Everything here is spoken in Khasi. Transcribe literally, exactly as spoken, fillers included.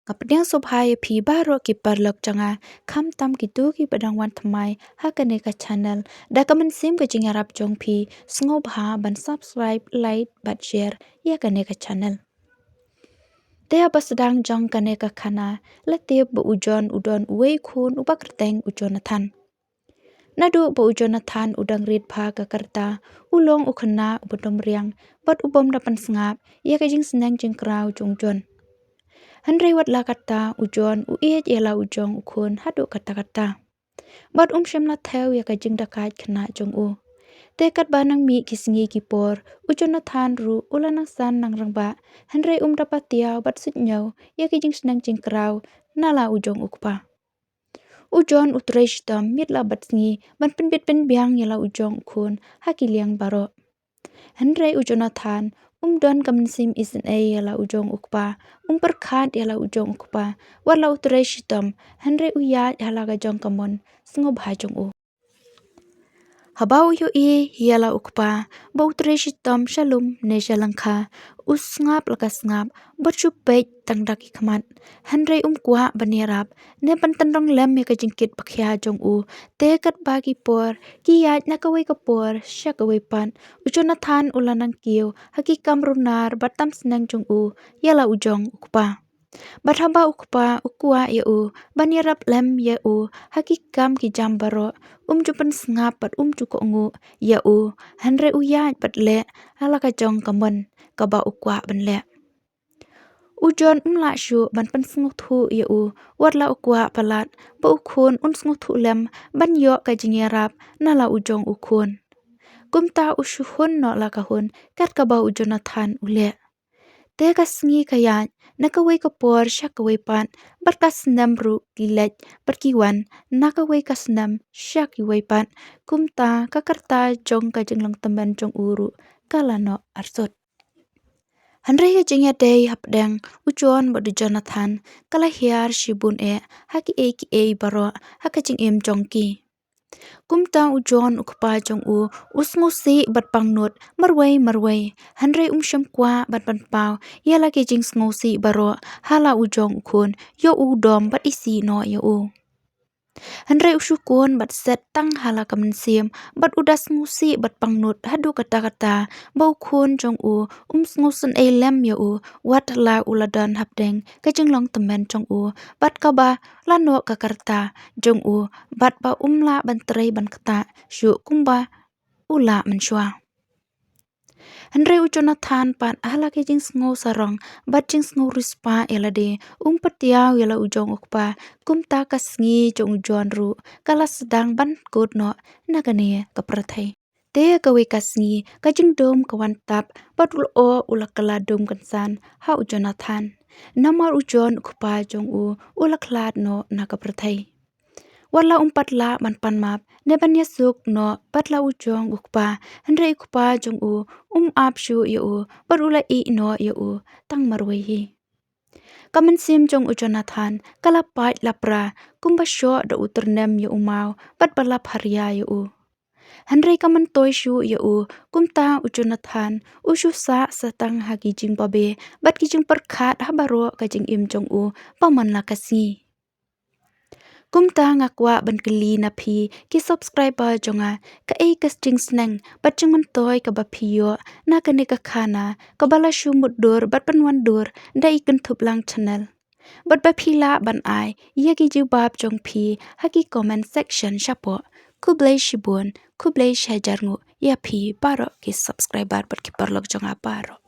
Nga pdiang sngewbha ïa phi baroh ki paralok jong nga, khamtam kito kiba dang wan thymmai ha kane ka channel. Da ka mynsiem ka jingïarap jong phi, sngewbha ban subscribe, like bad share ïa kane ka channel. Te haba sdang jong kane ka khana, la tip ba u John u don uwei u khun uba kyrteng u Jonathan. Naduh ba u Jonathan u dang rit bha ka rta, u long u khynnah uba dom riang bad u bym da pynsngap ïa ka jingsneng jingkraw jong u John. Hynrei wat la katta, u John u ïeit ïa la u jong u khun haduh katta katta. Bad um shym la thew ïa ka jingdakaid khynnah jong u. Te katba nang mih ki sngi ki por, u Jonathan ruh u la nang san nang rangbah, hynrei um da patiaw bad suidñiew ïa ka jingsneng jingkraw na la u jong u kpa. U John u trei shitom mitlak bad sngi ban pynbit pynbiang ïa la u jong u khun ha ki liang baroh. Hynrei u Jonathan um don ka mynsiem isynei ïa la u jong u kpa, um pyrkhat ïa la u jong u kpa, wat la u trei shitom, hynrei u ïaid ha la ka jong ka mon sngewbha jong u. Haba u ïohi ïa la u kpa ba u trei shitom sha lum ne sha lyngkha, u sngap la ka sngap bad shu peit tang da ki khmat. Hynrei um kwah ban ïarap ne ban tynrong lem ïa ka jingkit ba khia jong u. Te katba ki por ki ïaid na kawei ka por sha kawei pat, u Jonathan u la nang kiew ha ki kam runar bad tam sneng jong u ïa la u jong u kpa. Bad haba u kpa u kwah ïa u ban ïarap lem ïa u ha ki kam ki jam baroh, um ju pynsngap bad um ju kohnguh ïa u, hynrei u ïaid bad leh ha la ka jong ka mon kaba u kwah ban leh. U John um lah shuh ban pynsngewthuh ïa u, wat la u kwah palat ba u khun un sngewthuh lem ban ïoh ka jingïarap na la u jong u khun. Kumta u shu hun noh la ka hun kat kaba u Jonathan u leh. Te ka sngi ka ïaid na kawei ka por sha kawei pat, bad ka snem ruh ki leit bad ki wan na kawei ka snem sha kawei pat. Kumta ka rta jong ka jinglong tymmen jong u ruh ka la noh arsut. Hynrei ka jingïadei hapdeng u John bad u Jonathan ka la hiar shibun eh ha kiei kiei baroh ha ka jingim jong ki. Kumta u John u kpa jong u u sngewsih bad pangnud marwei marwei, hynrei um shym kwah ban pynpaw ïa la ki jingsngewsih baroh ha la u jong u khun, ïoh u dom bad isih noh ïa u. Hynrei u shu khun bad set tang ha la ka mynsiem bad u da sngewsih bad pangnud haduh katta katta ba u khun jong u um sngewsynei lem ïa u, wat la u la don hapdeng ka jinglong tymmen jong u bad kaba la noh ka rta jong u, bad ba um lah ban trei ban ktah shuh kumba u lah mynshuwa. Hynrei u Jonathan pat ha la ki jingsngew sarong bad jingsngew riewspah ïa lade, um patiaw ïa la u jong u kpa. Kumta ka sngi jong u John ruh ka la sdang ban kut noh na kane ka pyrthei. Te kawei ka sngi ka jingdum ka wan tap bad u lyoh u la kylla dum kynsan ha u Jonathan. Namar u John u kpa jong u u la khlad noh na ka pyrthei. Wat la um pat lah ban pan map ne ban ïasuk noh bad la u jong u kpa, hynrei u kpa jong u um ap shuh ïa u bad u la ïeh noh ïa u tang marwei hi. Ka mynsiem jong u Jonathan ka la pait la pra kumba shoh da u tyrnem ïa u maw bad ba la pharia ïa u. Hynrei ka myntoi shuh ïa u, kumta u Jonathan u shu sah sa tang ha ki jingbabe bad ki jingpyrkhat ha baroh ka jingim jong u ba man la ka sngi. Kumta nga kwah ban kylli na phi ki subscriber jong nga, kaei ka jingsneng bad jingmyntoi kaba phi ïoh na kane ka khana kaba la shu mutdur bad pynwandur da i Kynthuplang Channel. Bad ba phi lah ban ai ïa ki jubab jong phi ha ki comment section shapoh. Khublei shibun, khublei shihajar nguh ïa phi baroh ki subscriber bad ki paralok jong nga baroh.